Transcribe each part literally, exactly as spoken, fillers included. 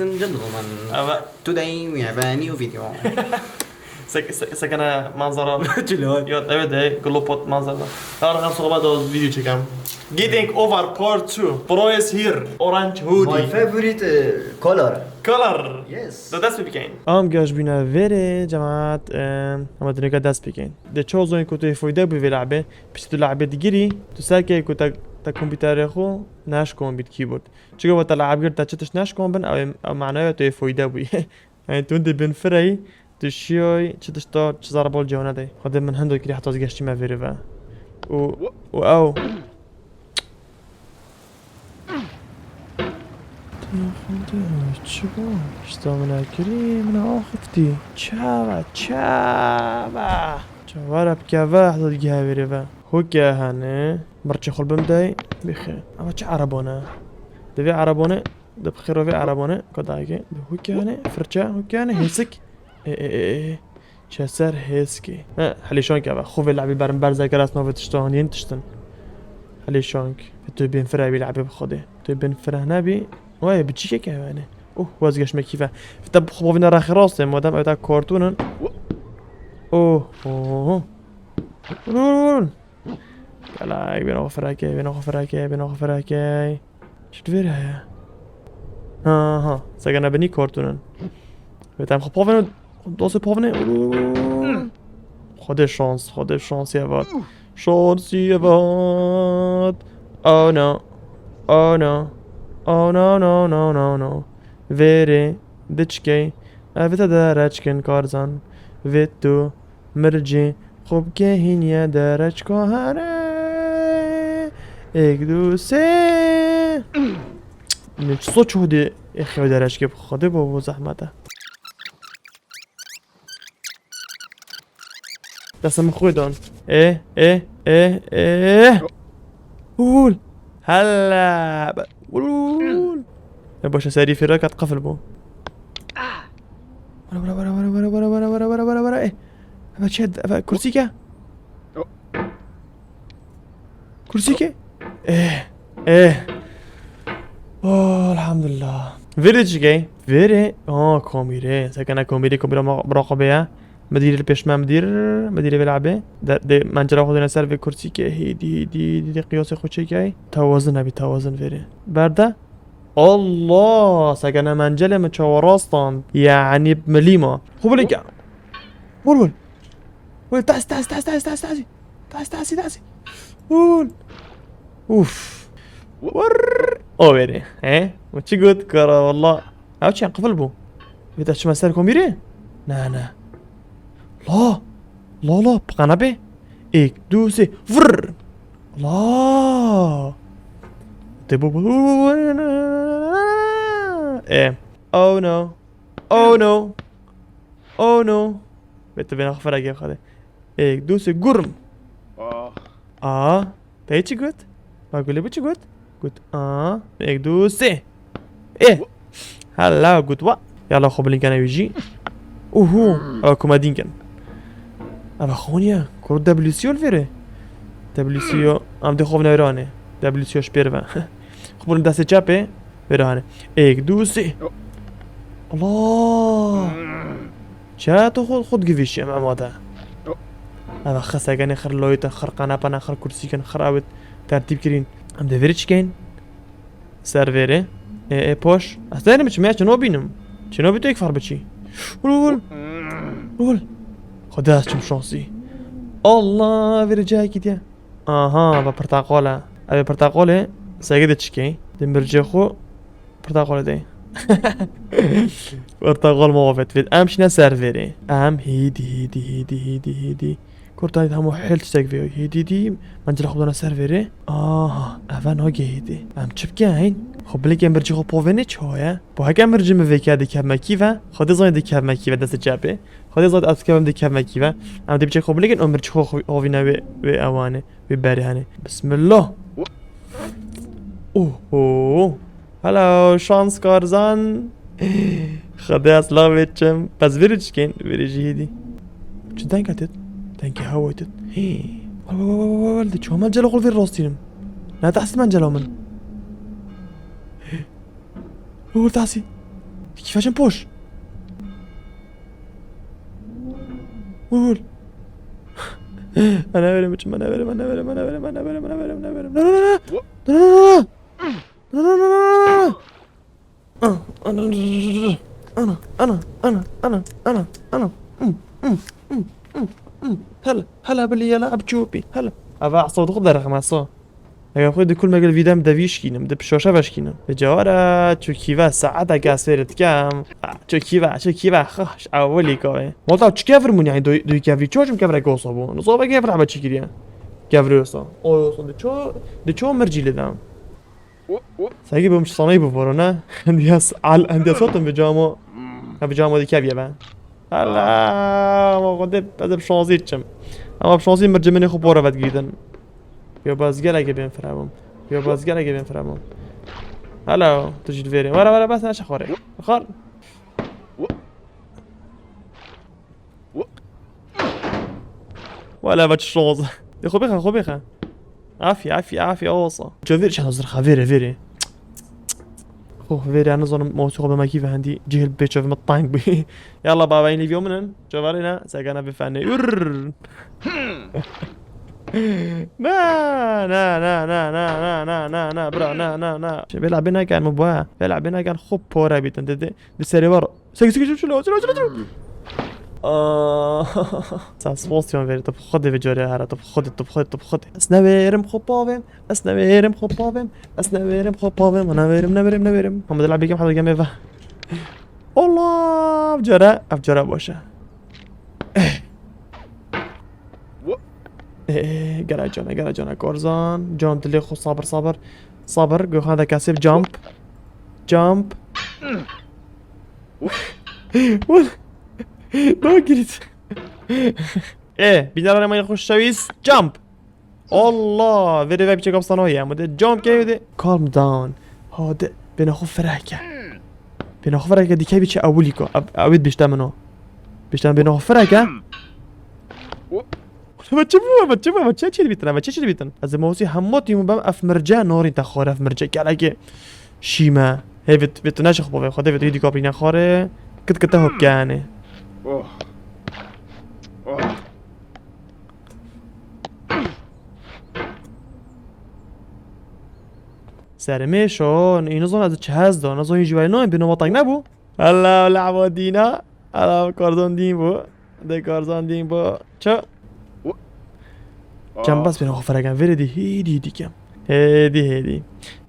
Ladies and gentlemen, Evet. Today we have a new video. Sek, sek, sekene manzara. Çilo. Yok, evet de, Glopot manzara. Her zaman sohbet o video çekem. Getting over part two. Pro is here. Orange hoodie. My favorite uh, color. Color. Yes. Da dest pê bikeyin. Am geş bîne verê, cemaat. Em, ama dineka dest pikeyin. De çoğu zaman ku tu foyde bu ve labe, pişt tu labe digiri, tu serke ku ta, ta kompütere xo, naş kon bit keyboard. Çünkü o ta labe gir ta çıtış naş kon bin, ev, ev manaya tu foyde bu. Yani tu de bin firey, tu şiyoy, çıtış ta çizar bol cevana de. Xwedê min hendo kiri heta geştime veri ve. U, u ew. Çi bû? Pişta min kirî, min axiftî. Çava, çava. Çava re bikeve, heta digihê vêrê ve. Hoke hene. Mirçê xwe bim dey. Bixê. Ama çi erebane? Divê erebane, di bixêro vê erebane. Kadayke. Di hoke hene. Firçe, hoke hene. Hêsik. E, e, e, e. Çeser hêskê. He, helîşon keve. Xwe vê labî berin berze kere ez navê tiştan yên tiştin. Helîşon. Tu bên fire bî labî bi Xwedê. Tu bên fire nebî. Vay, biçîkek e yani. Uh, vazgeçme kîve. Te xwe bavîne rexê rastê, madem ew te kartûn in. Oh, oh, oh. Vurun, vurun. Gelek, bêne xwe firekey, bêne xwe firekey, bêne xwe firekey. Çi divêre heye? Ha, ha. Segene binî kartûn in. Vê te em xwe pavêne, dosê pavêne. Xwedê şans, Xwedê şansî evat. Şansî evat. Oh no. Oh no. Oh no, no, no, no, no. Vêrê diçkey. Ev te de reçkin karzan. Vê tu mircî xwe bike hîniye dereçka here. Êk, du, sê. Ne çi soç hodê ê xew dereçkê bi Xwedê bo bo zehmet e. Destê min xwe dan. Ê, ê, ê, ê. Ul. Hela. Ul. Ne başa serî fêra kat qefil bû. Were, were, were. Ê. Eve çi? Eve kursîke? Kursîke? Eh. Eh. Oh, elhamdülillah. Vêrê çi key? Vêrê. Aa, komîrê. Sekene komîrê, komîra ma-, muraqabe ye. Midîrê li pêş me, midîr, midîrê vê labê. De, de mencera xwe dêne ser vê kursîke. Hêdî, hêdî, hêdî, hêdî, qiyasê xwe çêkey. Tewazin hebî, tewazin vêrê. Berde. Allah! Sekene mencelê min çawa rastan. Yani milîma. Xwe bilike. Bol bol. Wê tas, tas, tas. Tas, tas, tas. Bol. Uf. Wurr. O verê. He? O çi got? Kara valla. Ew çi qifil bû? Vê te çime ser komîrê? Na, na. La. La, la. Piqana bê. Êk, du, sê. Vurr. La. Te bu, bu. E. Oh no. Oh no. Oh no. Vê tu vê naxwe fera gê xwe de. Êk, du, sê, gurm. Ah. Aa. Te çi got? Ma gulê bu çi got? Got. Aa. Êk, du, sê. Ê. Hela got wa. Yala xwe bilinkene wî jî. Uhu. Ew kuma dînkin. Ev xoniye. Kur W C O li vêre. W C O. Em dê xwe vinevêrane. W C O ji pêr ve. Xwe birin destê çepê. Vêrane. Êk, du, sê. Allah. Çe tu xwe, xwe digivîşî em amade. Ev xesegenê xir loyte, xir qenepene, xir kursîkin, xir ewit tertîb kirîn. Em dê vêrê çikeyin? Ser vêrê. Ê, ê, poş. Ez tênim çi me çi nobînim. Çi nobî tu yek far biçî. Hul, hul. Hul. Xwedê ez çim şansî. Allah, vêrê cayekî diye. Aha, va pirtaqal e. Ev ê pirtaqalê sege de çikey. Di mircê xwe pirtaqalê de. Pirtaqal muafet vêt. Em şine ser vêrê. Em hêdî, hêdî, hêdî, hêdî, hêdî. Kurtanî hemû hêl tiştek vê. Hêdî dî, mencila xwe dana ser vêrê. Aha, eve nagê hêdî. Em çi bikeyn? Xwe bilikê mircê xwe povênê çi haye? Bu heke mircê min vêke dikevme kî ve? Xwedê zanî dikevme kî ve destê çepê. Xwedê zat ez kevim dê kevmekî ve. Em dê biçe xwe bilikin û mirçî xwe xwe havîne wê, wê ewanê, wê berê henê. Bismillah. Oho. Hello, şans karzan. Xwedê ez lavê çim. Pez vêrê çikên, vêrê jî hêdî. Çi deng etit? Dengê hewayê tit. Hî. Wel, wel, wel, wel, wel, de çawa mencela xwe vêr rastînim? Ne tehsî mencela min. Hî. Ol tasî. Kîfa çend poş. Hûl, hûl. Ana verim, biçim, ana verim, ana verim, ana verim, ana verim, ana verim, ana verim. Na, na, na, na. Na, na, na, na, na, na. Ah, ana, ana, ana, ana, ana, ana, ana. Hmm, hmm, hmm, hmm, hmm. Hela, hela bilî yela, ab çûpî, hela. Ava asoduk derxema so. Eger xwe di kul me gel vîdem de vîşkînim, di pişoşe veşkînim. Di cewara çûkî ve saeta kes fêr dikem. Ah, çûkî ve, çûkî ve, xaş, ewilî kavê. Molta çi kevir mûn yani, duy, duy kevir, ço çim kevir goso bû. Nizo ve kevir hebe çi kiriye. Kevir yosa. O yosa, di ço, di ço mircî lidem. Sanki bim sanayî bû voro, ne? Hendiyas, al, hendiyas otum bi camo. Ha, bi camo di keviye ben. Allah, ama xwedê ez bi şansî çim. Ama bi şansî mirciminê xwe bora vedgîdin. Yo, baz gelekê bên firebûm. Yo, baz gelekê bên firebûm. Hello, tu jî divêrê. Were, were, bes, neşe xwarê. Xwar. Wala, va çi şoz. De xwe bêxe, xwe bêxe. Afî, afî, afî, osa. Ço vêr çend zirxa, vêre, vêre. Xo, vêre, nizanim, mawsî xwe bimekî ve hendî cihil bê çavê me tang bû. Yalla, baba, in lîvyo min in. Çavarê ne, segana bifenê. Urr. Na, na, na, bira, na, na, na. Vêla bê nekan min bu ha. Vêla bê nekan xwe pore bîtin. Di, di, di serê war. Sek, sek, sek, sek, sek, sek, sek. Aa, sen spor diyorsun veri, top xwedê ve care hara, top xwedê, top xwedê, top xwedê. Ez nevêrim xwe pavêm, ez nevêrim xwe pavêm, ez nevêrim xwe pavêm, nevêrim, nevêrim, nevêrim. Hema dilabê kem hebe gemê ve. Allah, ev cara, ev cara baş e. Ee, gera cana, gera cana, Korzan. Can dilê xwe sabir, sabir. Sabir, Gökhan da kesê jump. Jump. What? No grit. E, bir daha arama hoş şavis. Jump. Allah, veri ve bir çek apsana o ya. Bu de jump geliyor de. Calm down. Hadi, beni xo fereke. Beni xo fereke dikey bir çek awulika. Awit bişte mino. Bişte beni xo fereke. Ama çi bû? Ama çi bû? Ama çi çi bitin? Ama çi çi bitin? Ez mawsî hemû tîm bem ef mirce norîn te xwar ef mirce. Gelekê şîme. Hey, vê tu neşe xwe bavê. Xwedê vê tu hîdî kaprîne xwarê. Kit kit te hop kene. Oh. Oh. Sermê şo, î nizon ez çi hez do, nizon jî wayno, bi nova tak nebû. Allah, Allah, bu dîna. Allah, Karzan dîn bu. De Karzan dîn bu. Ço? Çem bas beni xwe feregen. Vêrê dî, hêdî, hêdî kem. Hêdî, hêdî.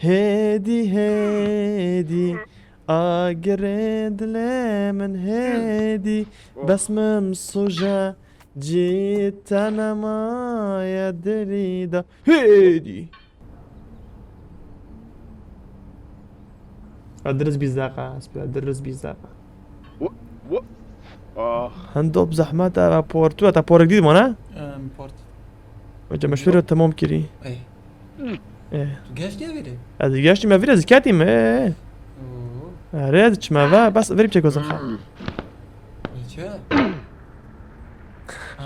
Hêdî, hêdî. Agirê dilê min hêdî. Bes min soja. Cî te nemaye dilî de. Hêdî. Ediriz bîst deqa, ez pê ediriz bîst deqa. Wo-, wo-, ah. Hendo bi zehmet e, port, tu te porek dît mane? Em, port. Hoca meşhur tamam kirî. Ey. Eh. Tu geştî vîrê? Ez geştî me vîrê, ez ketî me. Oo. Erê, ez çime ve, bes verip çek o zirxa. Neçe?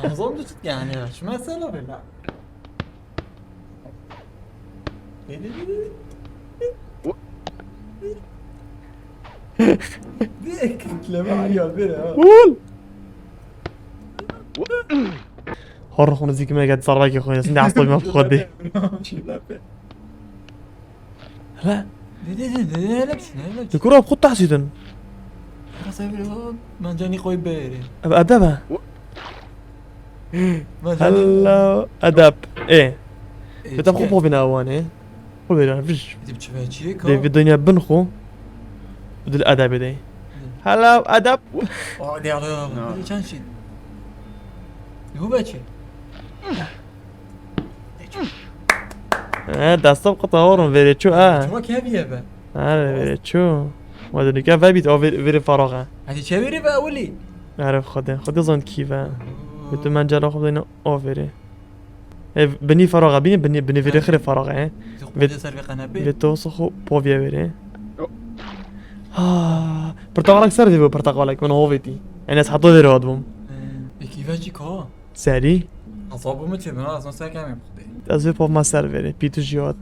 Anzom du çit yani, şu mesela bela. Ne, ne, ne, ne? Bir ekleme ya bir ha. Ul! Hor xwe nizîkî me geldi, sarvakî xwe, sindî hasta bîme bi xwe dê. Hele. Ne, ne, ne, ne, ne, ne, ne, ne? Li kura bi xwe tehsîdin. Rasa bir o, ben canî koy beri. Ev edeb e. Hello, edeb. Ê. Ê, bi te xwe povîne ewanê. Xwe vêre, vij. Dê bi çi ve çi ye ka? Dê vê dinya bin xwe. Dil edebê de. Hello, edeb. Aa, dê ala, dê çend şey. Dê bu be çi? He, desta bi qita horon vêrê çû, ha. Çima keviye be? He, vêrê çû. Wa de nika vebît, o vê-, vêrê farax e. Hadi çevirî be ewilî. Erê Xwedê, Xwedê zan kî ve. Oo. Bi tu mencela xwe bideyne o vêrê. E, binî farax e, binî, binî, binî vêrê xirê farax e, he. Vê, vê to xwe poviye vêrê. Ha, pirtaqalek ser vê bû, pirtaqalek, min hovêtî. Yani ez heta vêrê hatibûm. Ee, peki ve çi ka? Serî? Azabımı çevirme, az nasıl kemim? Ez vê pov me ser vêrê, pîtu jî hat.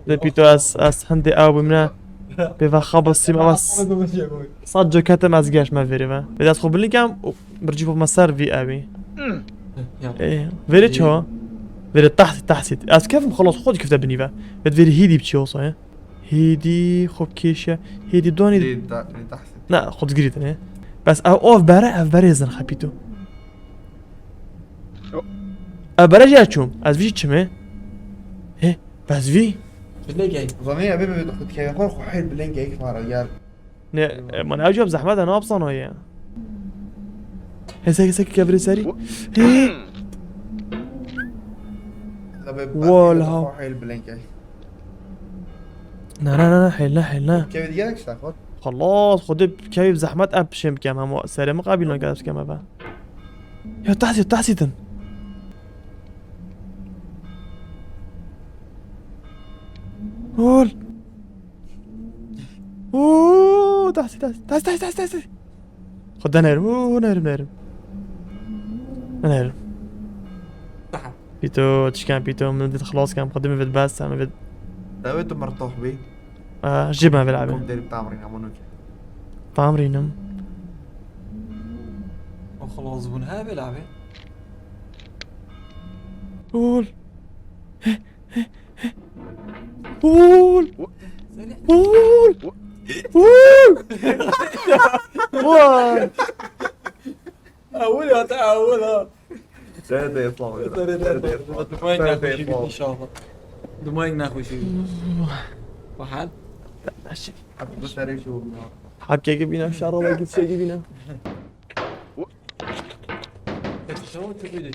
Vê pîtu ez, ez hindê ew bûm ne. Bê ve xabasîm, eva s-, sat coketim ez geşme verî ve. Vê dest xwe bilikem û bircî bime ser vî evî. Ya. Ê, verî çi o? Verî tahsît, tahsît. Ez kevim xelas xwe dikifte binî ve. Vê verî hîdî bi çi olsa ya? Hîdî xwe kêşe. Hîdî donî. Lê ta- lê tahsîn. Ne, xwe digirîtin ê. Bes ev ov bere, ev berê zin xepîto. Ev bere jî ez çûm. Ez vî çim ê. Hê, bes vî. Bile gel. Zanî ebê bê xwe dikeve xwe xwe hêl bilengek fara gel. Ne, e, man ew cem zehmet e, ne yapsan o ya. Hê sek sek kevirê serî. Hê. Ebê Wala. Xwe hêl bilengek. Ne ne ne ne, hêl ne, hêl ne. Kevê digerek işte xwe. Xelas, xwedê kevî bi zehmet ev pişên bikem, hema serê min qebîl nake ez bikem eve. Ya tahsî, tahsîtin. Ol. Oo, tahsî, tahsî, tahsî, tahsî, tahsî, tahsî. Xwe denerim, oo, nerim, nerim. Nerim. Daha. Pîto, çikan pîto, min vêt xelas kem, xwedê min vêt bes, min vêt. Dawê tu mirtox bî. Ah, jî ben vêt abi. Kom derî tamrîn ama noke. Tamrînim. O xelas bûn he bela be. Ol. Ol. Ol. Ol. Vay. Ewil ya te ewil ha. Sere de yapalım. Dumayek naxweşî bît inşallah. Dumayek naxweşî bît. Bahal. Bu sere şu oldu. Hapkeke bîne, şarala git şey bîne. Şawa çöpüydü.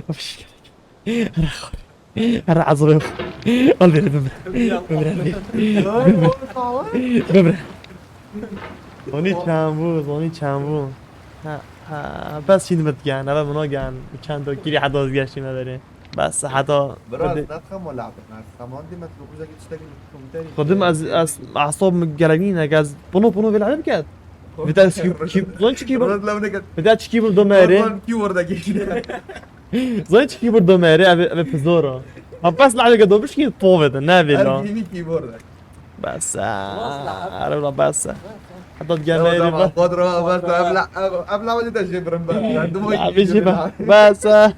Hoş. Ara azabı yok. Al beni bimre. Bimre. Bimre. Zoni çambû, zoni çambû. Ha, ha, bes şimdi mit gen, eve buna gen. Çend o kiri hada az geçtim everi. Bes hada. Biraz ne tamam abi. Ne tamam diye met dokuz dakika işte gibi komutanı. Xwedim ez, ez asab min gelek nîne, ez pino pino vê lehê biket. Vê te ki, ki, zon çi keyboard, Biraz lavne kat. vê te çi keyboard do merê. Keyboard'a geçti. Zon çi keyboard do merê, eve, eve pizora. Ha bes lehê ke do bişkî pove de, ne vê la. Her yeni keyboard'a. Bes, ha, ara la bes. Hata Ya gelmeye tamam, bak. Kodro, bas, abla, abla, abla, de şey bırım ben. Ben dumayı Ya bir şey bak. Bes, ha.